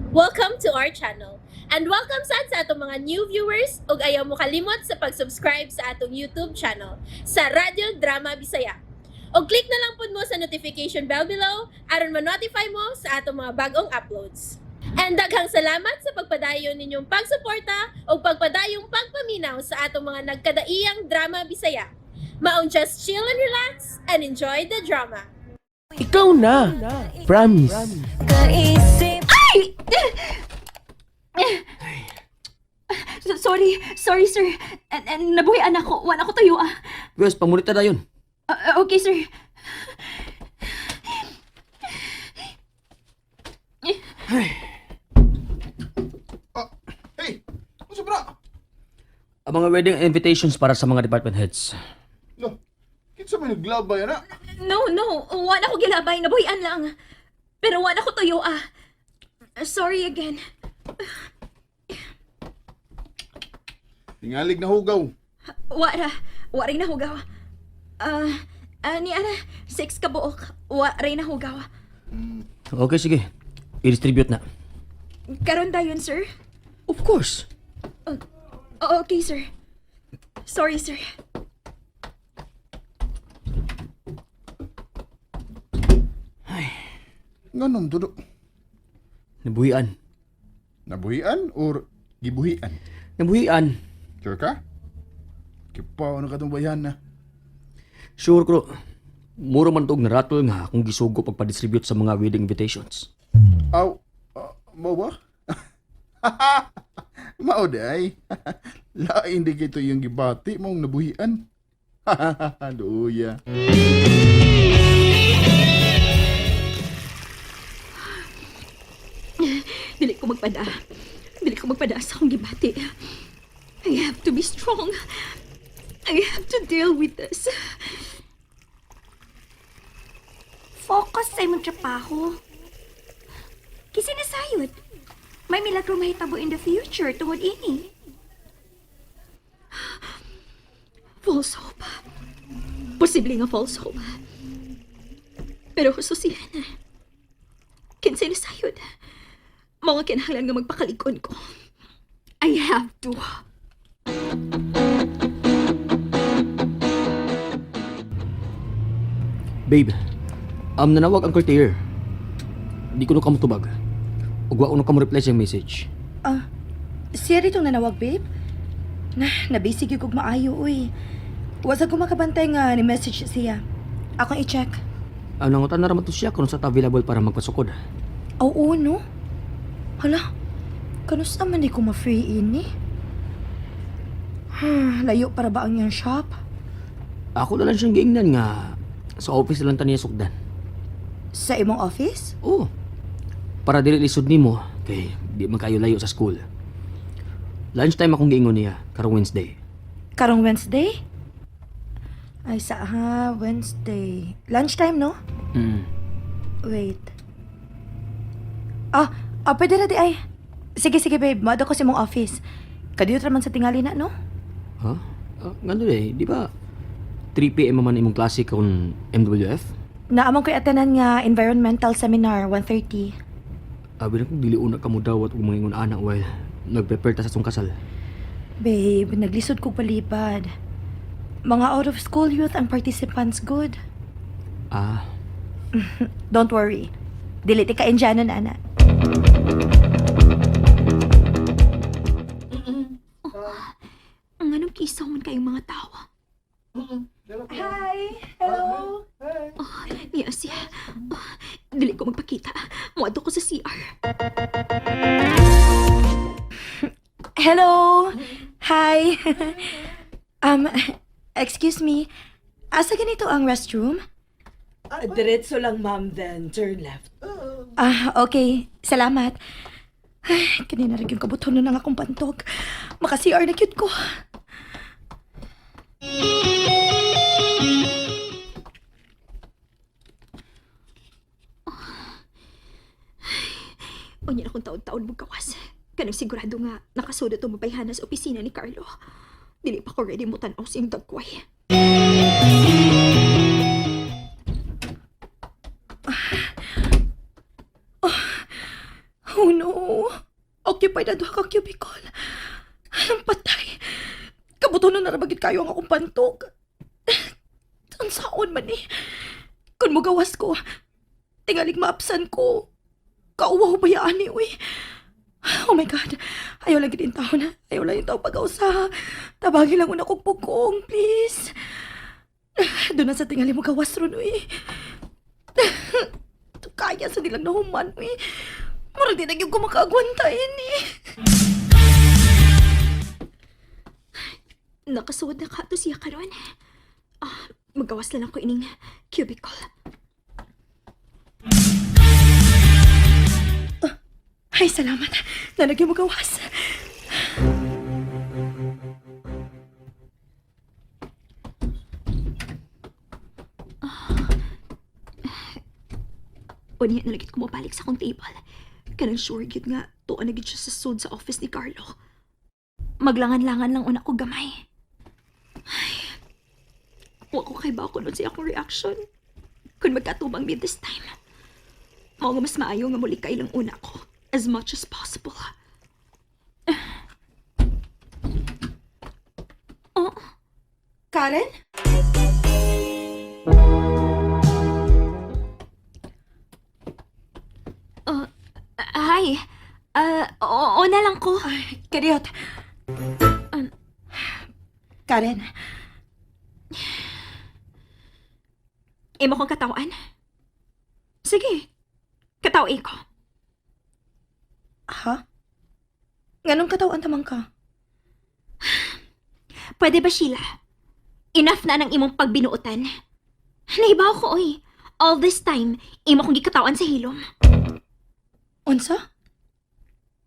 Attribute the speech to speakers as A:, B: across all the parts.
A: Welcome to our channel. And welcome sad sa atong mga new viewers ug ayaw mo kalimot sa pag-subscribe sa atong YouTube channel sa Radyo Drama Bisaya. Og click na lang pud mo sa notification bell below aron ma-notify mo sa atong mga bagong uploads. And daghang salamat sa pagpadayon ninyong pagsuporta ug pagpadayong pagpaminaw sa atong mga nagkadaiyang drama Bisaya. Maong just chill and relax and enjoy the drama.
B: Ikaw na. Promise.
C: Kaisip.
D: Ay! Sorry, sorry sir. And nabuhian ako. Wala ko tuyo ah.
B: Wes, pamulita na yun.
D: Ah, okay sir.
E: Ah, hey, ano bra?
B: Ang mga wedding invitations para sa mga department heads.
E: Lo, kinsa may naglabay ana?
D: No, no. Wala ko gilabay. Nabuhian lang. Pero wala ko tuyo ah. Sorry again.
E: Tingalig na hugaw.
D: Wala. Wa rin nahugaw. Ah, ni ana, 6 ka buok. Wa rin nahugaw.
B: Okay, sige. I-distribute na.
D: Karon dayon sir.
B: Of course.
D: Okay sir. Sorry sir.
E: Nganong dudo?
B: Nabuhian.
E: Nabuhian or gibuhian?
B: Nabuhian.
E: Sure ka? Kipaw na katong bayan na.
B: Sure ko. Muro man tog naratol nga akong gisugo pagpa-distribute sa mga wedding invitations.
E: Aw, mao ba? Mao day. Lain di kito yung gibati mong nabuhian. Duya.
D: Dili ko magpada. Dili ko magpada sa akong gibati. I have to be strong. I have to deal with this.
C: Focus sa imong trabaho. Kasi nasayod. May milagro mahitabo in the future tungod ini.
D: False hope. Posible nga false hope. Pero hususihan na. Kinsay nasayod. Mga kinahanglan nga magpakalikon ko. I have to.
B: Babe, nanawag ang courtier. Di ko na kamutubag. Ug wa ko na kamo reply sa iyang message.
F: Ah, siya ditong nanawag, babe? Na, nabisig yung kog maayo, uy. Wasa ko makabantay nga ni message siya. Akong i-check.
B: Ang nangutan na raman to siya kung sa ta available para magpasukod.
F: Oo, no? Hala, kanus naman di ko ma-free ini? Layo para ba ang iyang shop?
B: Ako na lang siyang giingnan nga sa office na lang ta niya sukdan.
F: Sa imong office?
B: Oo. Para dili lisod nimo kay di man kayo layo sa school. Lunchtime akong giingon niya karong Wednesday.
F: Karong Wednesday? Ay, sa ha, Wednesday. Lunchtime, no? Wait. Ah, pwede na di ay. Sige, sige, babe. Maado ko sa imong office. Kadiyot raman sa tingali na, no?
B: Ha? Ah, ngano eh, di ba 3 PM man imong klase kon MWF?
F: Naamang ko'y atenan nga environmental seminar, 1:30.
B: Abi na kung dili una ka mo dawat og mga ingon ana while nagprepare ta sa atong kasal.
F: Babe, naglisod kog palibad. Mga out of school youth ang participants good.
B: Ah,
F: Don't worry. Dili ti ka Indiano na, ana.
D: Ang anong kisaw man kayong mga tao.
F: Hi! Hello!
D: Oh, niya siya. Oh, dili ko magpakita. Muadto ko sa CR.
F: Hello! Hi! Excuse me. Asa ganito ang restroom?
G: Diretso lang, ma'am, then turn left.
F: Ah, okay. Salamat. Ay, kanina rin yung kabuton na ng akong pantog. Maka-CR na cute ko.
D: Unya na kong taon-taon mo gawas. Kanang sigurado nga nakasudot ang mabayhana sa opisina ni Carlo. Dili pa ko ready mo tanaw siyang dagkway.
F: Oh Oh no. Occupied na duha ka cubicle. Anong patay? Kabuto na narabagit kayo ang akong pantog. Ang saon man eh. Kung mugawas ko, tingalig maapsan ko. Kauwaw ba yaan ni, uy? Oh my God. Ayaw lang gid taon na. Ayaw lang yung tao pag-ausa. Tabagi lang una kong pugong, please. Doon na sa tingali mo gawas ron, uy. Kaya sa nilang nahuman, uy. Murag di na yung kumakaagwantayin, eh.
D: Nakasuod na ka to siya karon. Ah, magawas na lang ko ining cubicle.
F: Ay, salamat. Nalagyan mo gawas.
D: Unya na lagit ko mabalik sa akong table. Kanang sure gyud nga tuon na gyud siya sa sud sa office ni Carlo. Maglangan-langan lang una ko gamay. Ay, wa ko kay ba ako nun sa akong reaction. Kung magkatubang mi this time. Mao nga mas maayo nga muli kay lang una ko as much as possible. Oh,
F: Karen?
D: Hi. Oo na lang ko.
F: Ay, kadiyot. Karen,
D: Imo kong katawan? Sige. Katawi ko.
F: Ha? Nganong katawan tamang ka?
D: Pwede ba, Sheila? Enough na ng imong pagbinuotan. Naibaw ko, oy. All this time, imo kong gikatawan sa hilom.
F: Unsa?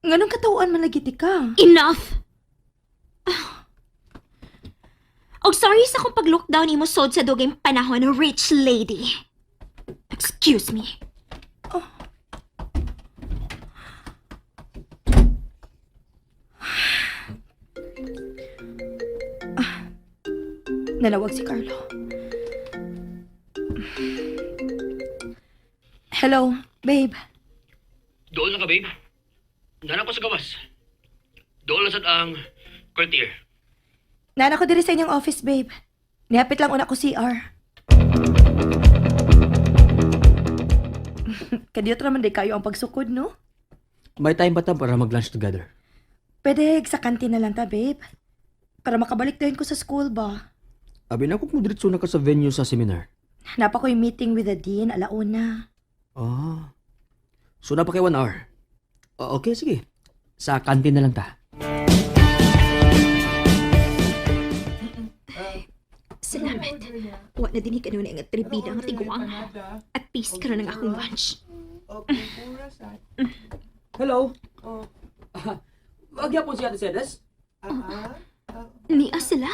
F: Nganong katawan man lagi ti ka?
D: Enough! Og sorry sa kong pag-lockdown imo sod sa dugay panahon, rich lady. Excuse me.
F: Nanawag si Carlo. Hello, babe.
B: Doon na ka, babe. Nana ko sa gawas. Doon lang sad ang courtier.
F: Nana ko diri sa inyong office, babe. Nihapit lang una ko CR. Kadiyot raman di kayo ang pagsukod, no?
B: May time ba ta para mag-lunch together?
F: Pwede sa kantin na lang ta, babe. Para makabalik dayon ko sa school ba?
B: Abi na kung diretso na ka sa venue sa seminar.
F: Napa ko'y meeting with the dean alauna.
B: Ah. So na pa kay 1 hour. Ah, okay, sige. Sa kantin na lang ta.
D: Salamat. Wa na din kanuna nga tribida nga tiguang. At peace karon ang akong lunch.
B: Hello. Wag yapon si Ate Sedes.
D: Niya sila.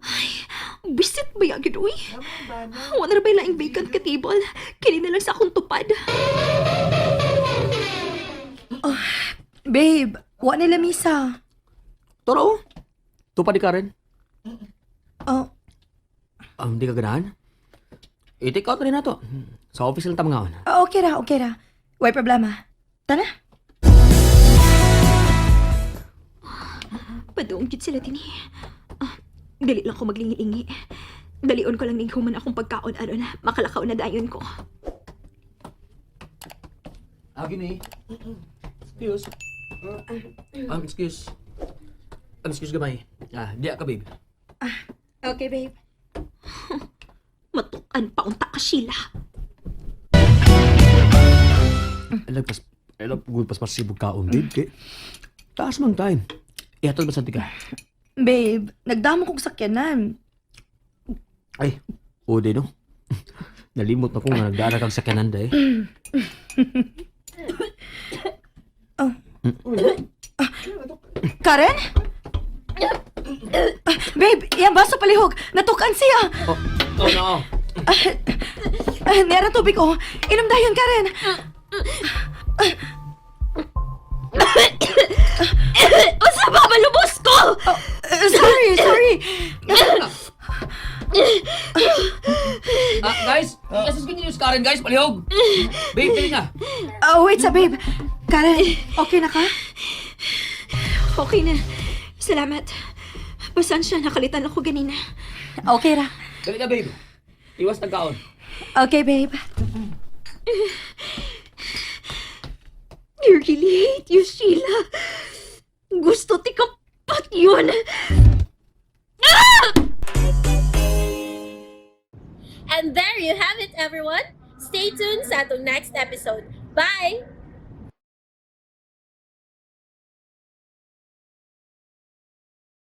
D: Ay, bisit ba yagid, uy? Wa na ra ba'y laing vacant ka table? Kini na lang sa akong tupad.
F: Babe, wa nila misa.
B: Toro. Tupad di Karen.
F: Oh,
B: Hindi ka ganahan? I-take out na rin na to. Sa office lang ta mga on.
F: ah, okay ra, okay ra. Way problema. Tana.
D: Paduong gid sila dinhi. Ah, dali lang ko maglingi-lingi. Dalion ko lang ning human akong pagkaon aron makalakaw na dayon ko.
B: Agi ni. Excuse. Excuse. Excuse gamay. Ah, di ka, babe.
F: Okay, babe.
D: Matukan pa unta ka, Sheila.
B: Alam pas, alam pugod pas pasibog kaon, babe. Kay, taas mang time. Ihatod ba sa tika?
F: Babe, nagdamo kong sakyanan.
B: Ay, o di no. Nalimot na ko nga nagdara kag sakyanan day.
F: Karen? Ah, babe, iyang baso palihog. Natukan siya.
B: Oh, oh no.
F: Ah, nera tubig oh. Inom dayon, Karen.
D: Unsa ba malubos ko?
F: Sorry, sorry.
B: Ah, guys, i-assist ko niyo si Karen, guys, palihog. Babe, dali na.
F: Oh, wait sa babe.
G: Karen, okay na ka?
D: Okay na. Salamat. Pasensya, nakalitan ako ganina.
G: Okay ra.
B: Dali na, babe. Iwas nagkaon.
G: Okay, babe.
D: I really hate you, Sheila. Gusto ti kapat yun.
A: And there you have it, everyone. Stay tuned sa atong next episode. Bye!